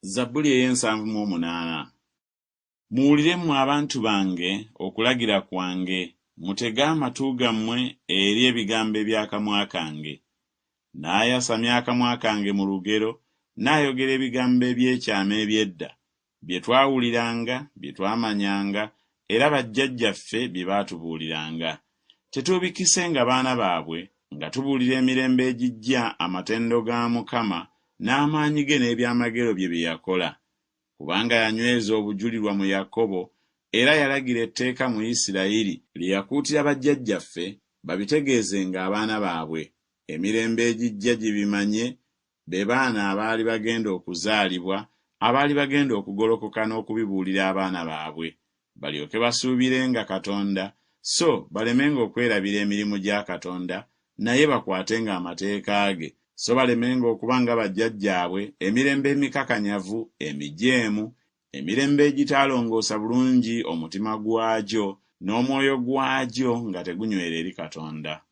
Zabbuli ey'ensanvu mu omunaana. Muwulire mmwe abantu bange okulagira kwange, mutege amatu gammwe eri ebigambo eby'akamwa kange. Naayasamya akamwa kange mu lugero, nnaayogera ebigambo eby'ekyama eby'edda, bye twawuliranga, bye twamanyanga, era bajjajjaffe bye baatubuuliranga. Tetuubikisenga baana baabwe, nga tubuulira emirembe egijja amatendo ga Mukama n'amaanyi ge n'ebyamagero bye bye yakola. Kubanga yanyweza obujulirwa mu Yakobo, era yalagira etteeka mu Isirayiri, lye yakuutira bajjajjaffe babitegeezenga abaana baabwe, emirembe egijja gibimanye, be baana abaali bagenda okuzaalibwa, abaali bagenda okugolokoka n'okubibuulira abaana baabwe, balyoke basuubirenga Katonda, so balemenga okwerabira emirimu gya Katonda, naye bakwatenga amateeka ge, so balemenga okuba nga bajjajjaabwe, emirembe emikakanyavu, emijeemu, emirembe egitaalongoosa bulungi omutima gwagyo n'omwoyo gwagyo nga tegunywera eri Katonda.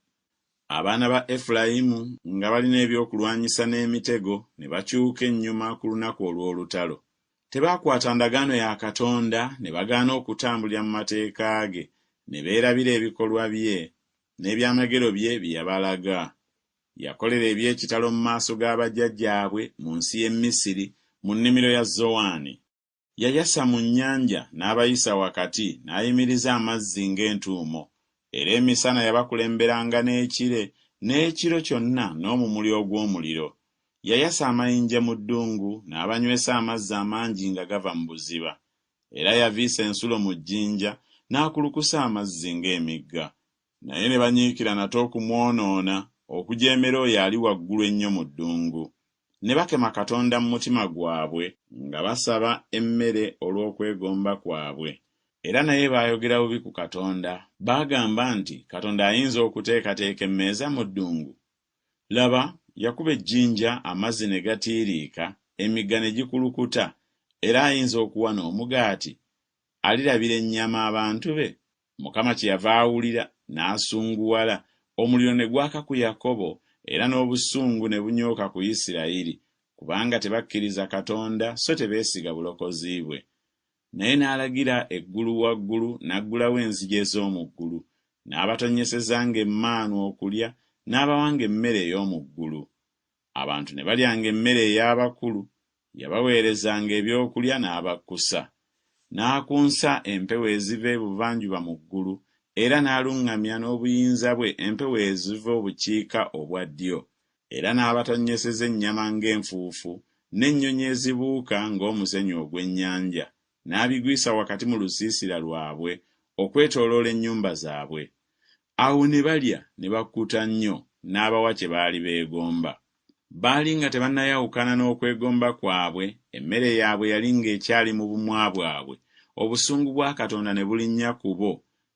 Abaana ba Efulayimu nga balina ebyokulwanyisa n'emitego ne bakyuka ennyuma ku lunaku olw'olutalo. Tebaakwata ndagaano ya Katonda ne bagaana okutambulira mu mateeka ge, ne beerabira ebikolwa bye, n'ebyamagero bye bye yabalaga. Yakolera eby'ekitalo mu maaso ga bajjajjaabwe mu nsi y'e Misiri, mu nnimiro ya Zowaani. Yayasa mu nnyanja n'abayisa wakati, n'ayimiriza amazzi ng'entuumo. Era emisana yabakulemberanga n'ekire, n'ekiro kyonna n'omumuli ogw'omuliro. Yayasa amayinja mu ddungu, n'abanywesa amazzi amangi nga gava mu buziba. Era yaviisa ensulo mu jjinja, n'akulukusa amazzi ng'emigga. Naye ne banyiikira nate okumwonoona, okujeemera oyo Ali Waggulu Ennyo mu ddungu. Ne bakema Katonda mu mutima gwabwe nga basaba emmere olw'okwegomba kwabwe. Era naye baayogera bubi ku Katonda, baagamba nti, Katonda ayinza okuteekateeka emmeeza mu ddungu? Laba, yakuba ejjinja, amazzi ne gatiiriika, emigga ne gikulukuta, era ayinza okuwa n'omugaati? Alirabira ennyama abantu be? Mukama kyeyava awulira, n'asunguwala, omuliro ne gwaka ku Yakobo, era n'obusungu ne bunyooka ku Isirayiri, kubanga tebakkiriza Katonda so tebeesiga bulokozi bwe. Naye n'alagira eggulu waggulu, n'aggulawo enzigi ez'omu ggulu, n'abatonnyesezanga emmaanu okulya, n'abawanga emmere ey'omu ggulu. Abantu ne balyanga emmere ey'abakulu, yabaweerezanga ebyokulya n'abakkusa. N'akunsa empewo eziva ebuvanjuba mu ggulu, era n'aluŋŋamya n'obuyinza bwe empewo eziva obukiika obwa ddyo. Era n'abatonnyeseza ennyama ng'enfuufu, n'ennyonyi ezibuuka ng'omusenyu ogw'ennyanja, n'abigwisa wakati mu lusiisira lwabwe, okwetooloola ennyumba zaabwe. Awo ne balya ne bakkuta nnyo, n'abawa kye baali beegomba. Baali nga tebannayawukana n'okwegomba kwabwe, emmere yaabwe yali ng'ekyali mu bumwa bwabwe, obusungu bwa Katonda ne bulinnya ku bo,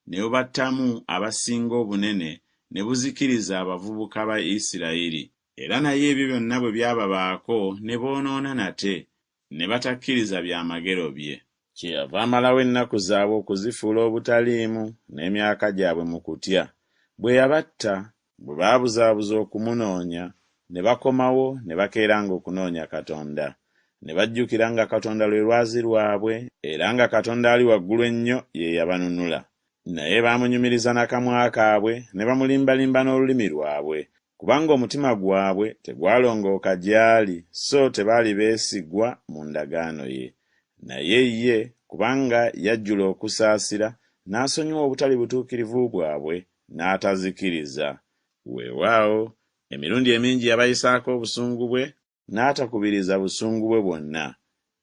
ne bubattamu abasinga obunene, ne buzikiriza abavubuka ba Isirayiri. Era naye ebyo byonna bwe byababaako, ne boonoona nate, ne batakkiriza byamagero bye. Kyeyava amalawo ennaku zaabwe okuzifuula obutaliimu, n'emyaka gyabwe mu kutya. Bwe yabatta, bwe baabuzaabuza okumunoonya, ne bakomawo ne bakeeranga okunoonya Katonda. Ne bajjukira nga Katonda lwe lwazi lwabwe, era nga Katonda Ali Waggulu Ennyo ye yabanunula. Naye baamunyumiriza na kamwa kaabwe, ne bamulimbalimba n'olulimi lwabwe, kubanga omutima gwabwe tegwalongooka gy'ali, so tebaali beesigwa mu ndagaano ye. Naye ye, kubanga yajjula okusaasira, n'asonyiwa obutali butuukirivu bwabwe, n'atazikiriza. Weewaawo, emirundi emingi yabayisaako obusungu bwe, n'atakubiriza busungu bwe bwonna,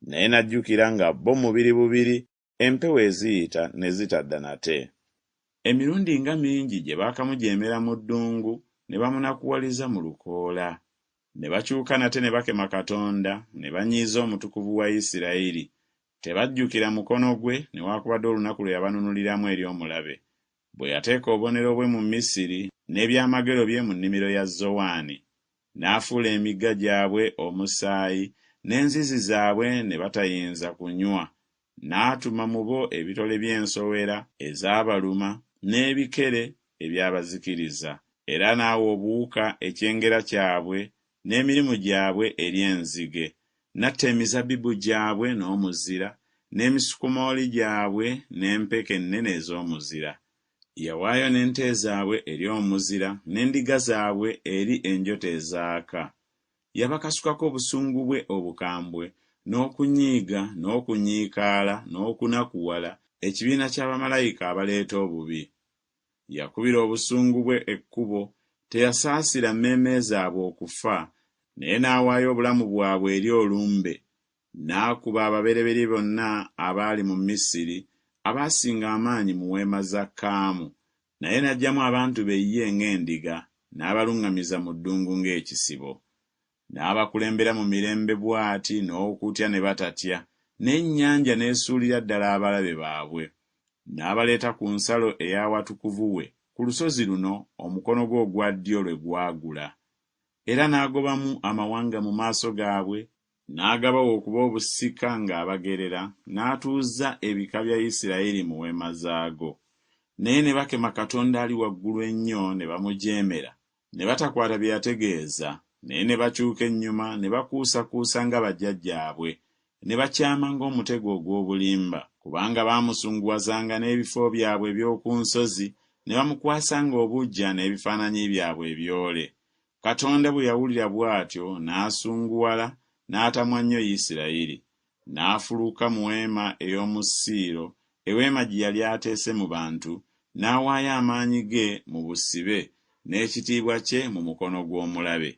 naye n'ajjukira nga bo mubiri bubiri, empewo eziyita ne zitadda nate. Emirundi nga mingi gye baakamujeemera mu ddungu, ne bamunakuwaliza mu lukoola. Ne bakyuka nate ne bakema Katonda, ne banyiiza Omutukuvu wa Isirayiri. Tebajjukira mukono gwe, newaakubadde olunaku lwe yabanunuliramu eri omulabe, bwe yateeka obubonero bwe mu Misiri, n'ebyamagero bye mu nnimiro ya Zowaani. N'afuula emigga gyabwe omusaayi, n'enzizi zaabwe ne batayinza kunywa. N'atuma mu bo ebitole by'ensowera ezaabaluma, n'ebikere ebyabazikiriza. Era n'awa obuwuka ekyengera kyabwe, n'emirimu gyabwe eri enzige. N'atta emizabbibu gyabwe n'omuzira, n'emisukomooli gyabwe n'empeke ennene ez'omuzira. Yawaayo n'ente zaabwe eri omuzira, n'endiga zaabwe eri enjota ezaaka. Yabakasukako obusungu bwe obukambwe, n'okunyiiga, n'okunyiikaala, n'okunakuwala, ekibiina kya bamalayika abaleeta obubi. Yakubira obusungu bwe ekkubo, teyasaasira mmeeme zaabwe okufa, naye n'awaayo obulamu bwabwe eri olumbe, n'akuba ababereberye bonna abaali mu Misiri, abaasinga amaanyi mu weema za Kaamu. Naye n'aggyamu abantu be ye ng'endiga, n'abaluŋŋamiza mu ddungu ng'ekisibo. N'abakulembera mu mirembe bw'ati n'okutya ne batatya, n'ennyanja n'esuulira ddala abalabe baabwe. N'abaleeta ku nsalo ey'awatukuvu we, ku lusozi luno omukono gwe ogwa ddyo lwe gwagula. Era n'agobamu amawanga mu maaso gaabwe, n'agabawa okuba obusika ng'abagerera, n'atuuza ebika bya Isirayiri mu weema zaago. Naye ne bakema Katonda Ali Waggulu Ennyo ne bamujeemera, ne batakwata bye yategeeza, naye ne bakyuka ennyuma ne bakuusakuusa nga bajjajjaabwe, ne bakyama ng'omutego ogw'obulimba. Kubanga baamusunguwazanga n'ebifo byabwe eby'oku nsozi, ne bamukwasanga obuggya n'ebifaananyi byabwe ebyole. Katonda bwe yawulira bw'atyo n'asunguwala, n'atamwa nnyo Isirayiri. N'afuluka mu weema ey'omu Siiro, eweema gye yali ateese mu bantu, n'awaayo amaanyi ge mu busibe, n'ekitiibwa kye mu mukono gw'omulabe.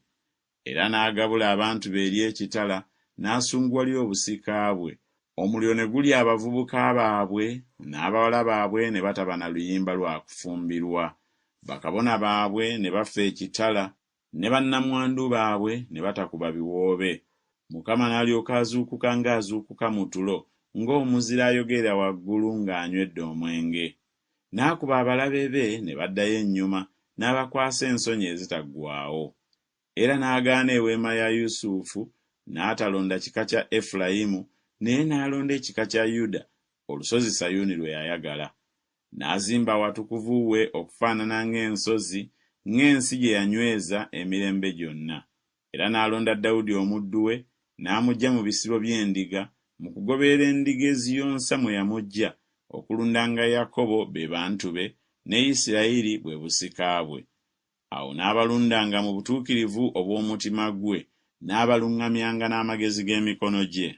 Era n'agabula abantu be eri ekitala, n'asunguwalira obusika bwe. Omuliro ne gulya abavubuka baabwe, n'abawala baabwe ne bataba na luyimba lwa kufumbirwa. Bakabona baabwe ne bafa ekitala, ne bannamwandu baabwe ne batakuba biwoobe. Mukama n'alyoka azuukuka ng'azuukuka mu tulo, ng'omuzira ayogerera waggulu ng'anywedde omwenge. N'akuba abalabe be ne baddayo ennyuma, n'abakwasa ensonyi ezitaggwaawo. Era n'agaana eweema ya Yusufu, n'atalonda kika kya Efulayimu, naye n'alonda ekika kya Yuda, olusozi Sayuuni lwe yayagala. N'azimba awatukuvu we okufaanana ng'ensozi, ng'ensi gye yanyweza emirembe gyonna. Era n'alonda Dawudi omuddu we, n'amuggya mu bisibo by'endiga, mu kugoberera endiga eziyonsa mwe yamuggya, okulundanga Yakobo be bantu be, ne Isirayiri bwe busika bwe. Awo n'abalundanga mu butuukirivu obw'omutima gwe, n'abaluŋŋamyanga n'amagezi g'emikono gye.